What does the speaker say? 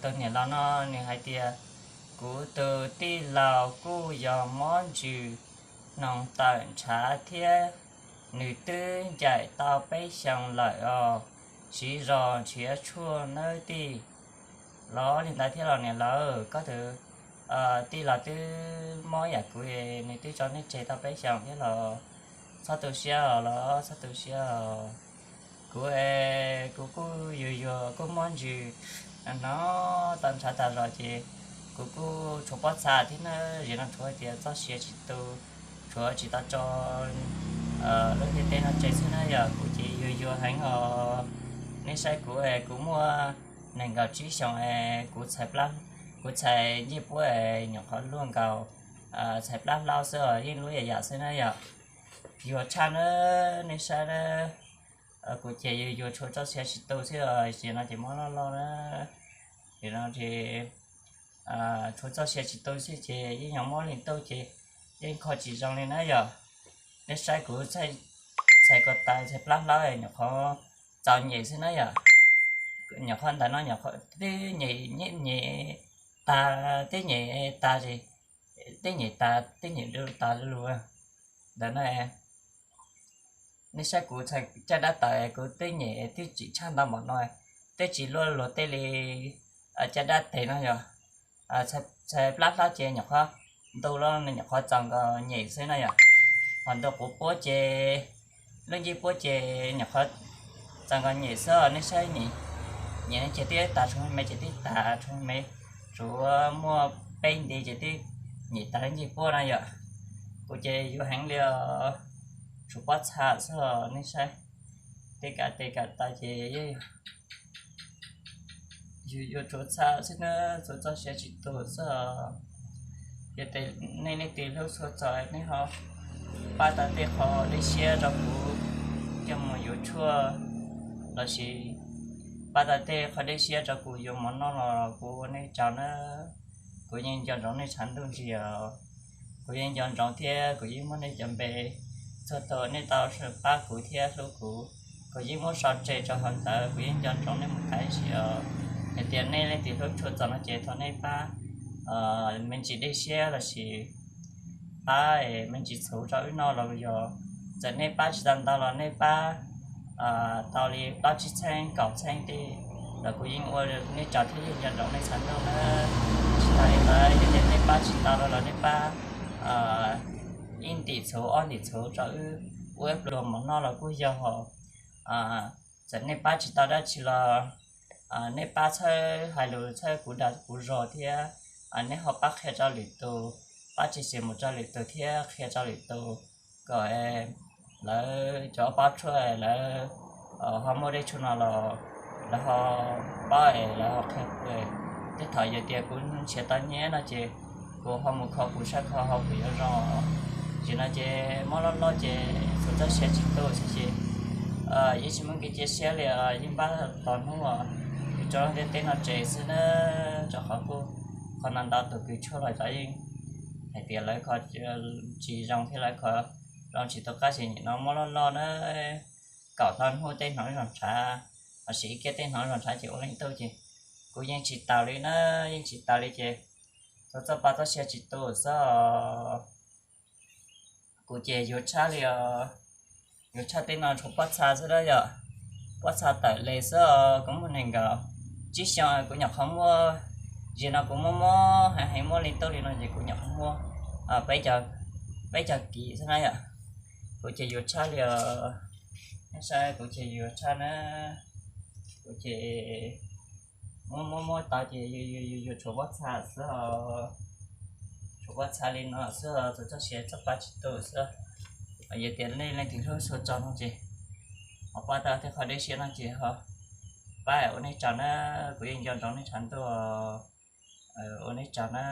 Tus niam laus no nws hais tias, kuv tus tij laug kuj yog mob ntsws hnoos tawm ntshav thiab, nws twb ncaim tau peb xyoos lawm os, siv zog nrhiav tshuaj nawb tij. Los li ntawd thiab los niam laus, koj tus tij laug twb mob yam kuv, nws twb tso nej tseg tau peb xyoos thiab los txhob tu siab os, los txhob tu siab os. Kuv es kuv kuj yuag yuag kuj mob ntsws no tau ntshav tas zog ces kuv kuj tshuav pob txha thiab na, zim no tshuav hais tias txoj sia tsis tu, tshuav tsis tau tso lub ntiaj teb no tseg xwb na yom. Kuv ces yuag yuag heev os. Nej saib kuv es kuv muaj nees nkaum tsib xyoos es kuv txhais, kuv txhais ncej puab es nyuam qhuav luaj nkaus txhais plab hlaub xwb os, yeej lub yam yam xwb na yom. Yuag tshaj na, nej saib na. Kuv ces yuag yuag tshuav txoj sia tsis tu xwb os, ces no ces mob loj loj na. Ces no ces tshuav txoj sia tsis tu xwb ces yeej yog mob leej tuj ces yeej kho tsis zoo li na yom. Nej saib kuv txhais ko taw txhais plab hlaub nyuam qhuav txaus nyem xwb na yom. Nyuam qhuav ntawm no nyuam qhuav twb nyem, nyem tag, twb nyem tag, twb nyem tag, twb nyem du tas lug ntawm no. Nej saib kuv txhais caj dab tawm kuv twb nyem twb tsim tshaj ntau npaum no, twb tsis luaj luag tej li caj dab teg no yom. Txhais plab hlaub ces nyuam qhuav ntu los nyuam qhuav txaus nkaus nyem xwb na yom. Ho ntu quv puab ces, lub ncej puab ces nyuam qhuav txaus nkaus nyem xwb os. Nej saib nyem, nyem no ces twb tas tshuav me ces twb tas tshuav me, tsuav muaj peb nti ces twb nyem tas lub ncej puab na yom. Kuv ces yuag heev li os, tshuav pob txha xwb os. Nej saib tej kav tes kav taw ces yeej yuag yuag tshuav txha xwb na, tshuav txoj sia tsis tu xwb os. Yog tias nej leej twg hlub tshua txog nej ho pab tau tej qho dej siab rau kuv coj mus yuav tshuaj, lossis pab tau tej qho dej siab rau kuv yuav mov noj los kuv ua nej tsaug na. Kuv yeej nco ntsoov nej tshav ntuj ntsis os. Kuv yeej nco ntsoov thiab kuv yeej muab nej cov npe txhua tus nej tau pab kuv thiab hlub kuv, kuv yeej muab sau tseg rau hauv ntawd, kuv yeej nco ntsoov nej mus tas ib sim os. Hais tias nej leej twg hlub tshua txog no ces thov nej pab me ntsis dej siab lossis pab me ntsis txhuv rau wb noj los yog txawm nej pab tsis tau ntau los nej pab tau li plaub tsib txheeb kaum txheeb tej los kuv yeej ua nej tsaug thiab yeej nco ntsoov nej txhua tus na. Tsis tas li ntawd yog tias nej pab tsis tau los los nej pab ib ntim txhuv ob ntim txhuv rau wb ua ib pluag mov noj los kuj yog. Txawm nej pab tsis tau dab tsi los nej pab txhawb hais lus txhawb kuv dag kuv zog thiab nej ho pab qhia rau lwm tus, pab tshwm sim mus rau lwm tus thiab qhia rau lwm tus kom lawv cov pab tshuaj lawv ho muaj dej tshuaj no los lawv ho pab es lawv ho qhia kuv. Tej thaum yog tias kuv nrhiav tau nyiaj no ces kuv ho mus kho kuv sab kho ho kuv yuav zoo. Ces no ces mob loj loj ces txhua txoj sia tsis tu xwb ces yeej tsis muaj kev cia siab li, yeej npaj tos hnub yus tso lub ntiaj teb no tseg xwb na. Rau qhov kuj qhov no ntau tus kws tshuaj los cov yeej hais tias lawv kho tsis zoo thiab lawv kho zoo tsis tu qab ces nim no mob loj loj na. Kaum tau hnub tej hnov zoo ntshav, los sis ib kiag tej hnov zoo ntshav ces ua leej twg ces kuv yeej tsis taus li na, yeej tsis taus li ces txhua txoj pa txoj sia tsis tu xwb. Kuv ces yuav tshaj li os, yuav tshaj tej no tshuav pob txha xwb dab yom. Pob txha tawm li xwb os, kuv muaj nees nkaum tsib xyoo kuv nyuam qhuav muaj, zim no kuv muaj mob heev heev muaj leej twg li no ces kuv nyuam qhuav muaj peb caug kis xwb na yom. Kuv ces yuav tshaj li os, nej saib kuv ces yuav tshaj na. Kuv ces muab muab muab tau ces yuav tshuav pob txha xwb os, tshuav pob txha li no xwb os, txhua txoj sia txoj pa tsis tu xwb. Yog tias nej leej twg hlub tshua txog no ces ho pab tau tej qhov dej siab no ces ho pab ua nej tsaug na, kuv yeej nco ntsoov nej tshav ntuj, ua nej tsaug na.